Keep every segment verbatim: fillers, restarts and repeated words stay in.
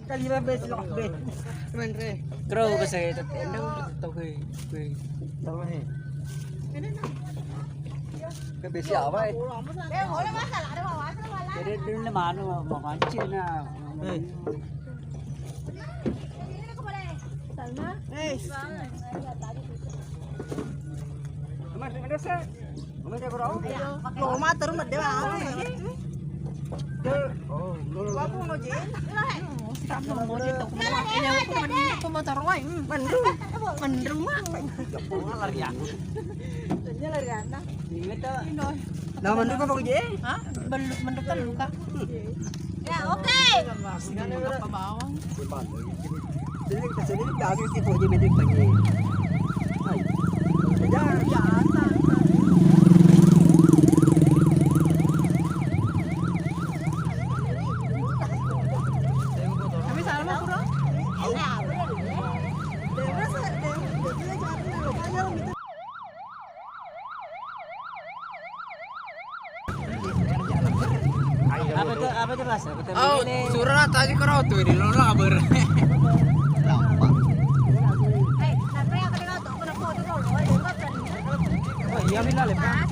Kali ba besi lo be. Menre. Kro ke saya tu. Endo tu kui kui. Tahu ni. Ke besi apa eh? Jadi dulu ni mana mau mancing na. Eh. Lo matur medde wae. Aku mau je. Kamu mau je tuh. Aku mau taruh wae. Menru. Menru mah. Lari aku. Lari anak. Nah, menru apa je? Hah? Belum menru kan luka. Ya, oke. Apa bawang? Jadi kita sendiri tahu sih, pokoknya beda pagi. Hai. Ya, ya, tapi salah mah kurang. Apa itu, apa itu, Mas? Apa itu? Oh, ini surat tadi karo tu di lo laber. Oh, iya, bila lepas.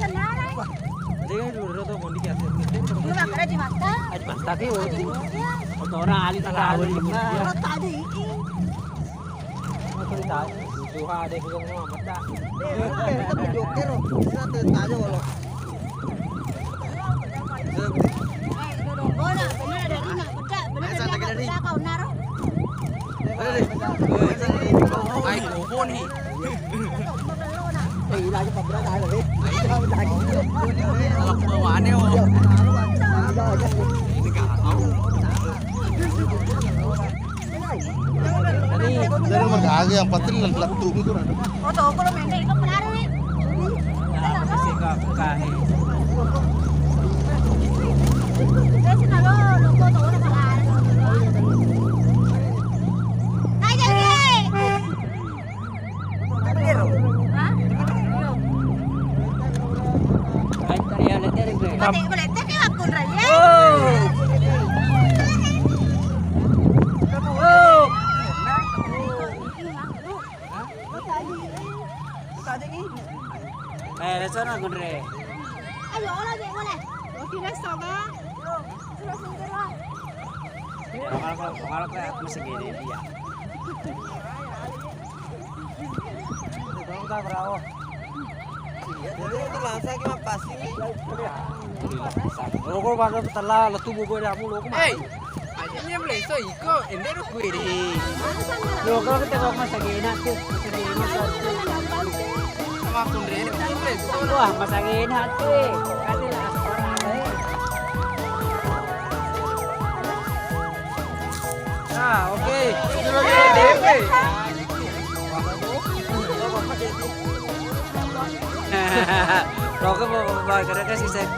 Dia kan dulu tu kondi kiasi. Aja mata ki, oh. Orang ahli tahu. Tadi. Tuha de ko mo mata. Ai, kopo ni. Bawaane, oh. Ini gak tahu. Jadi, jadi magaga yang penting lettu. Oh, toko lo mende itu penari. Eh, resona gunre. Ayo, olah je boleh. Oke, next sama. Kalau, kalau, kalau aku masih gini dia. Itu bravo. Iya, itu langsung cuma passing. Lo kok pada telah letu bobo damu lo kok. Hei, aja ni boleh so iko ende ro kuiri. Lo kalau kita kok masa gena tuh, masa gena tuh. Sama aku ende boleh so. Wah, masa gena tuh. Kasih lah orang. Ah, oke. Rokok mau bawa kereta sih, saya.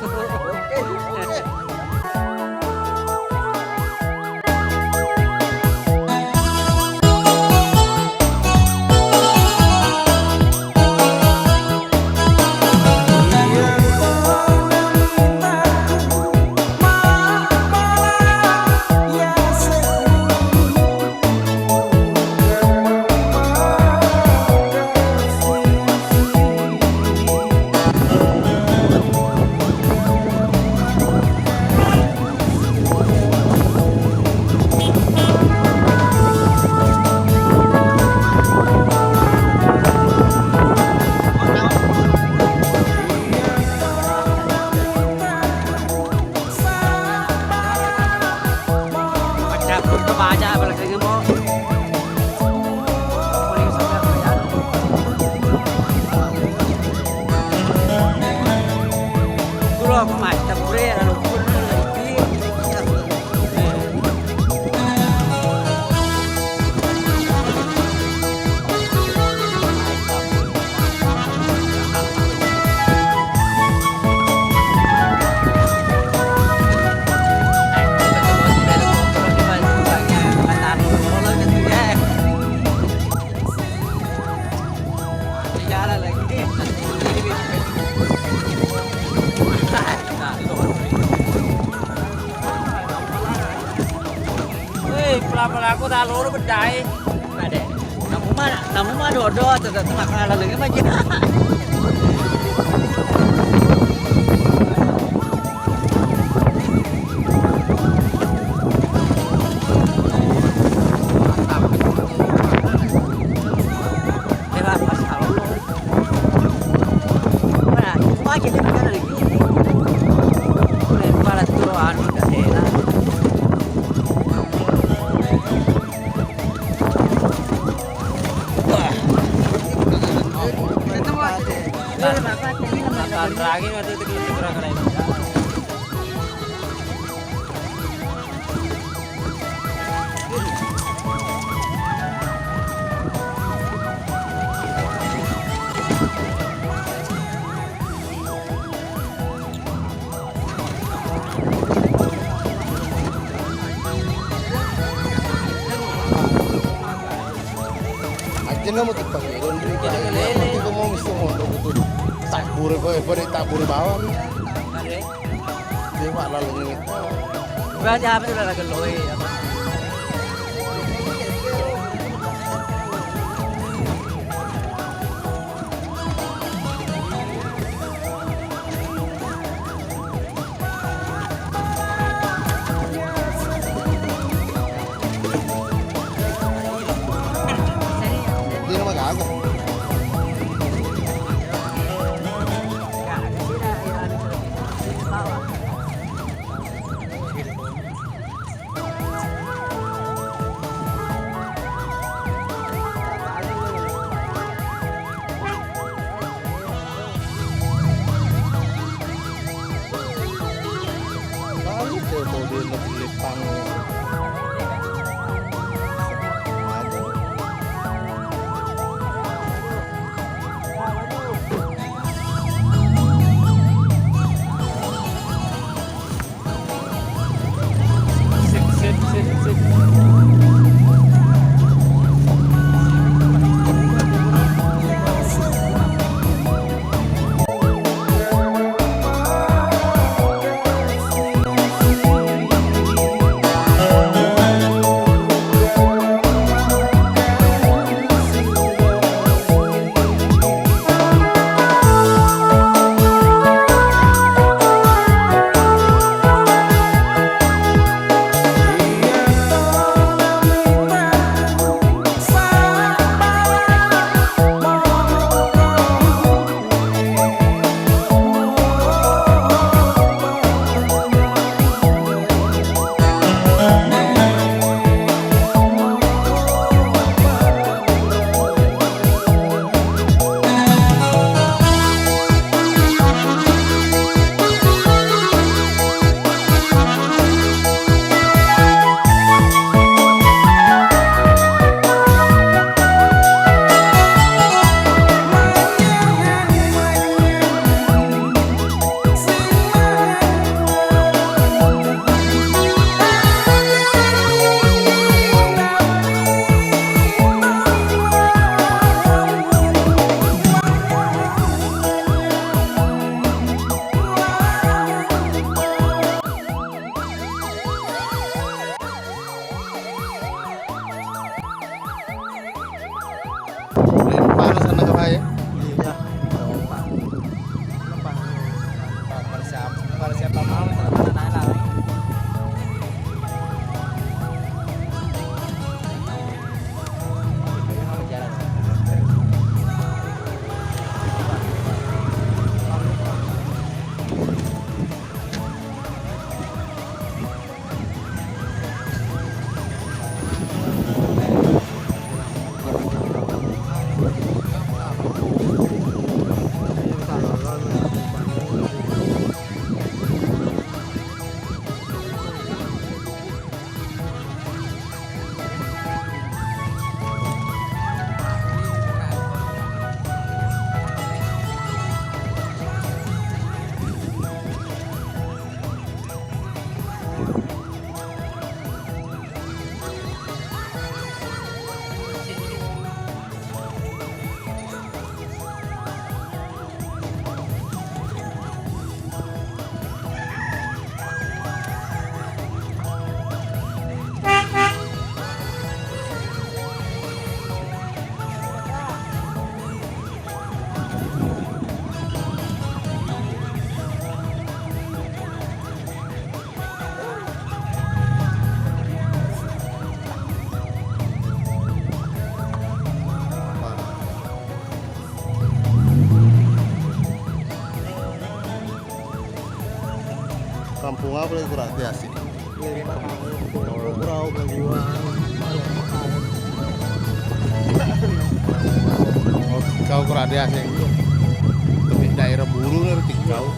Aku dah loro bedai. Ada. Namu mana? Namu mana dodo? Tetap makan lagi macam. Ajana mau tipe kiro, Ndri. Kita mau mesti mau betul. Tabur kau, pada tabur bawang. Dewa lalu ngene. Berarti apa itu, udah geloi apa? Dia nama gaga. Apa lagi kurang hati-hati? Kau kurang hati-hati. Tapi daerah bulu ngerti kau.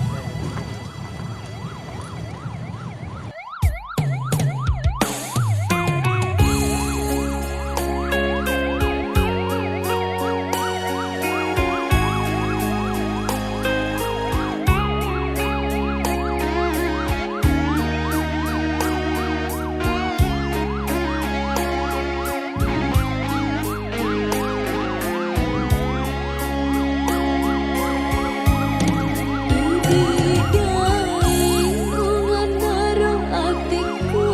Idi daeng unganaro atekku,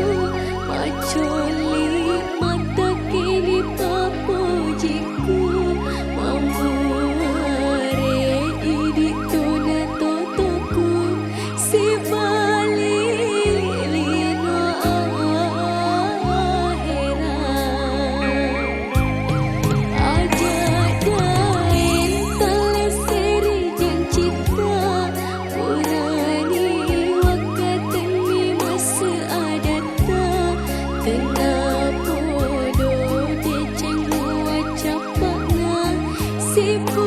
macolli mata kini papojikku, mamuare idi tona totoku, sibali lino ahera. Aja daeng talleseri jancita, purani wakkatenni masse adatta, tenna podo deceng muaccappana, sipu